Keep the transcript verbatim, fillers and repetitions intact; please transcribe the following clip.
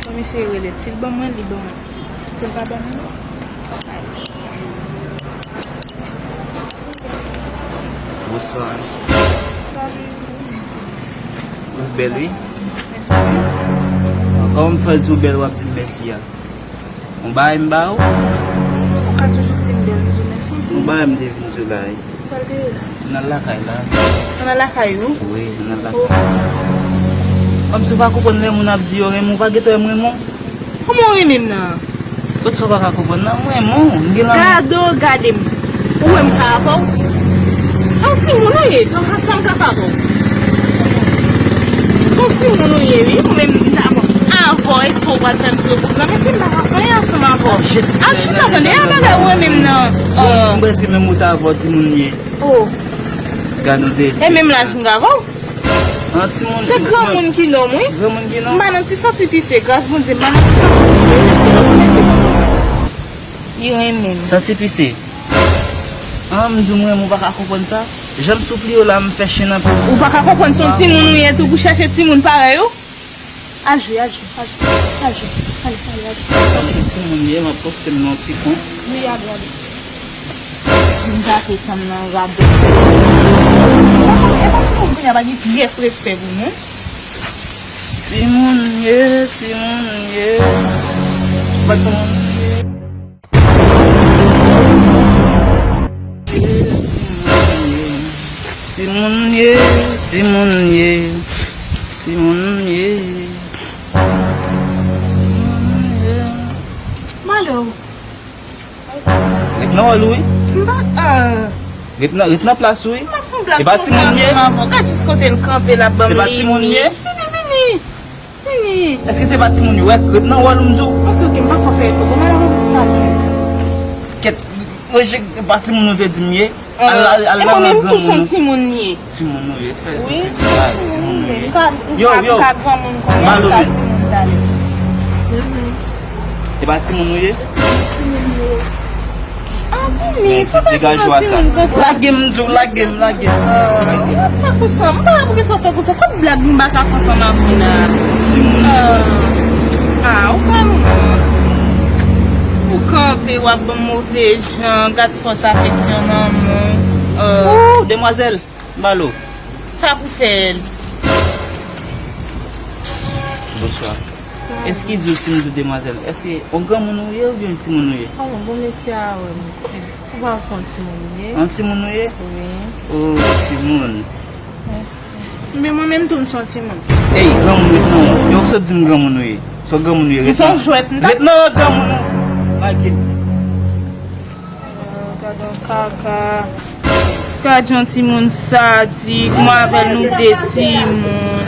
Fò m eseye rele l. Si l ban mwen, li ban mwen. Si l pa ban mwen, non. Bonswa. Ou bèl, wi. Mèsi. Kòman m fè di w bèl, w ap di m mèsi a? Yon bagay m ba ou? Ou ka toujou di m bèl, m di w mèsi. Yon bagay m te vin di w la, wi. Sa l te ye la? Nan lakay la. Nan lakay ou? Wi, nan lakay. Oh. Kòmsi w pa konprann lè moun ap di yo renmen w, w pa gentan wè m renmen w? Kòman w renmen m nan? Kot sa w pa ka konprann nan? M renmen w, m gen lanmou. Gade w, gade m. Ou wè m ka avè w? Yon timoun ou ye, sa, sa m ka fè avè w? Yon timoun ou ye, wi, ou menm m ta bon. Avè w, èske w pral fè m sou bouk nan? Men si m pa ka fè anyen ansanm avè w. Al chita tande, a bagay ou renmen m nan. M prèske menm moto avè w, timoun ye. Oh. Gad nou de. E menm laj m gen avè w. An timoun. Se granmoun ki nonm, wi. Granmoun ki nonm. M pa nan ti santi pise, gras Bondye, m pa nan ti santi pise. Eskize w, eskize w. Li renmen m. Santi pise. An, m di w m renmen w, ou pa ka konprann sa? Jan m soupliye w la, m fè chen nan pye w. Ou pa ka konprann se yon timoun ou ye tou pou chache timoun parèy ou? Al jwe, al jwe, al jwe, al jwe, ale, ale, al jwe. Sa m te timoun ye, m ap poste m nan ti kwen. Wi, ale, ale. Vin gate san m nan radòt. E pa timoun kounye a pa gen pyès respè pou nou. Timoun ye, timoun ye, timoun ye. Timoun ye, timoun ye, timoun ye, timoun ye. Malo. Ret nan wòl ou, wi. M pa, ah. Ret nan, ret nan plas ou, wi. M ap fè yon blag konsa ansanm avè w. Gad jis kote l kanpe, l ap ban m limit. Se pa timoun ye? Vini, vini. Vini. Èske se pa timoun yo? Ret, ret nan wòl ou, m di w. Ok, ok, m pa fè efò. Bon, malerezman, se sa l ye. Kèt, Roger, e pa timoun ou te di m ye? Al, al, al. E mwen menm tou, se yon timoun m ye. Timoun ou ye, fè sou timoun. Timoun ou ye. Yo, yo. M ka granmoun kounye a, m ka timoun talè. E pa timoun ou ye? Timoun ou ye. Ah, vini, sa pa timoun, timoun konsa. Lage m, di w, lage m, lage m. Lage m. Ou ap fè konsa, m pa wè poukisa w fè konsa. Kot blag m pa ka fè ansanm avè w la? Timoun. Ah, ou fè m wont. Ou kanpe, w ap ban m move jan, gad fòs afeksyon nan men w. Oh, demwazèl, Malo. Sa pou fè l. Bonswa. Eskize w si m di w demwazèl, èske yon granmoun ou ye oubyen yon timoun ou ye? Oh, bon, mesye a wè m. Ou pa wè se yon timoun m ye? Yon timoun ou ye? Wi. Oh, timoun. Mèsi. Men mwen menm tou, m se yon timoun. Ey, granmoun, ret nan wòl ou. Yo, ou sot di m granmoun ou ye. Se yon granmoun ou ye, ret nan wòl ou. M se yon jwèt, m pa. Lage. Ah, gad yon kaka. Gad yon timoun sadik, mwen avè l nou de timoun.